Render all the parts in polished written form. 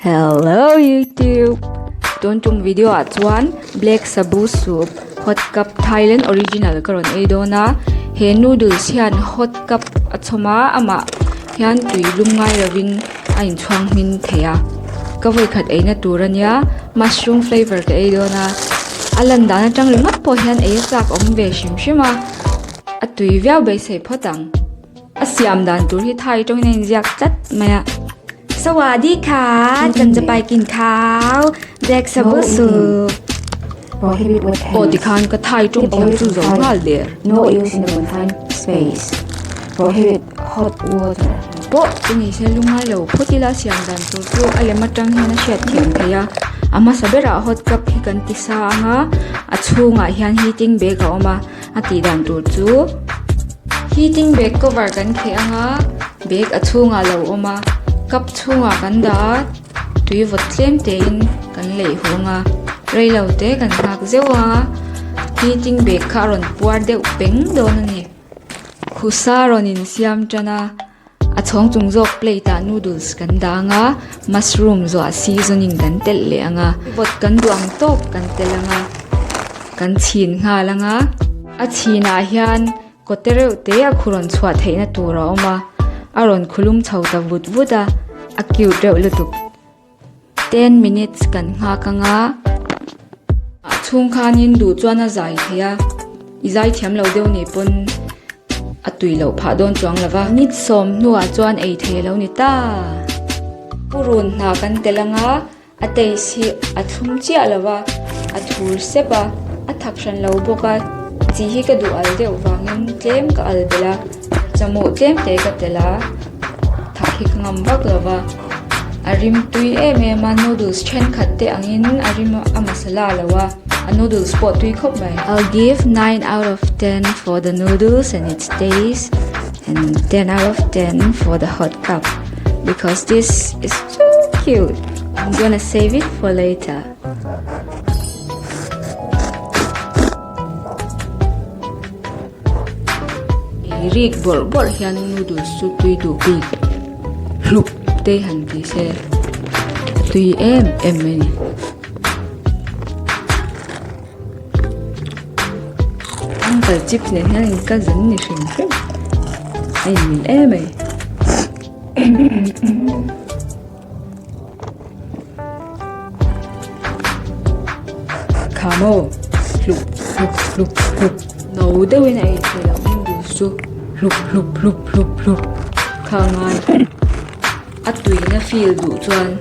Hello YouTube! Tun tum video ah chuan black sabu soup hot cup Thailand original ka rawn ei dawn a, he noodles hian hot cup a chhawm a, amah hian tui lum ngai lovin a inchhuang hmin thei a, ka vawikhat eina tur a nia mushroom flavour ka ei dawn a, a lan dan atang ringawt pawh hian ei a chak awm ve hrim hrim a, a tui viau beisei phawt ang. A siam dan tur hi thai tawngin a inziak tlat mai a. Sawadi kha kan chapai kin khau black sabu soup. Aw tikhan ka thai tawng thiam chu zo nghal der. Pawh chu ni se lungai lo phawt ila siam dan tur chu a lem atang hian a hriat thiam theih a. A hmasa berah hot cup hi kan ti sa ang a, a chhungah hian heating bag a awm a. A tih dan tur chu heating bag cover kan kheh ang a bag a chhungah a lo awm a cup chhungah kan dah a tui vawt tlem te in kan leih huh ang a reilo te kan nghak zeuh a heating bag kha a rawn puar deuh peng dawn a ni khusa rawn insiam tan a. A chhawng chung zawk plate ah noodles kan dah ang a, mushroom zuah seasoning kan telh leh ang a, vawt kan duh ang tawk kan telh ang a, kan chhin nghal ang a. A chhin ah hian kawte reuh te a khu rawn chhuah theihna tur a awm a, a rawn khulum chho ta vut vut a, a cute reuh lutuk. 10 minutes kan nghak ang a, a chhung khanin duh chuan a zai thei a, i zai thiam lo deuh nih pawn a tui loh phah dawn chuang lo va. Minute sawm hnuah chuan ei thei a lo ni ta. Purun hna kan tel ang a, a taste hi a thlum chiah lo va, a thur sep a, a thak hran lo bawk a, chi hi ka duh al deuh vangin tlem ka al belh a, chawhmawh tlem te ka tel a, thak hi ka ngam vak lo va. A rim tui em em a noodles thenkhat te angin a rim a masala lo a a noodles pawh tui khawp mai. I'll give 9 out of 10 for the noodles and its taste and 10 out of 10 for the hot cup because this is too cute. I'm gonna save it for later. Rik bawrh bawrh hian noodles chu tui duh bik hlup te han ti se a tui em em mai a ni. Uncle chips nen hian in cousin ni hrim hrim a inmil em mai. Kha maw hlup hlup hlup hlup no deuhin a ei theih loh noodles chu hlup hlup hlup hlup hlup kha a ngai a tuina feel duh chuan.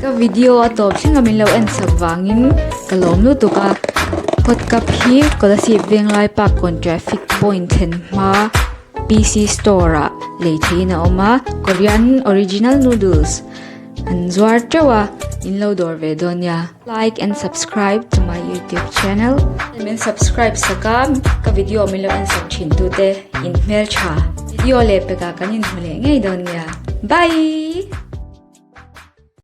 Ka video a tawp thleng a min lo en sak vangin ka lawm lutuk a hot cup hi Kolasib Venglai Park kawn traffic point thlen hma P_C store ah lei theihin a awm a Korean original noodles an zuar teuh a. In lo dawr ve dawn nia. Like and subscribe to my youtube channel. Min subscribe sak a, ka video min lo en sak thin tute in hmeltha. Video leh pekah kan inhmu leh ngei dawn nia. Bye!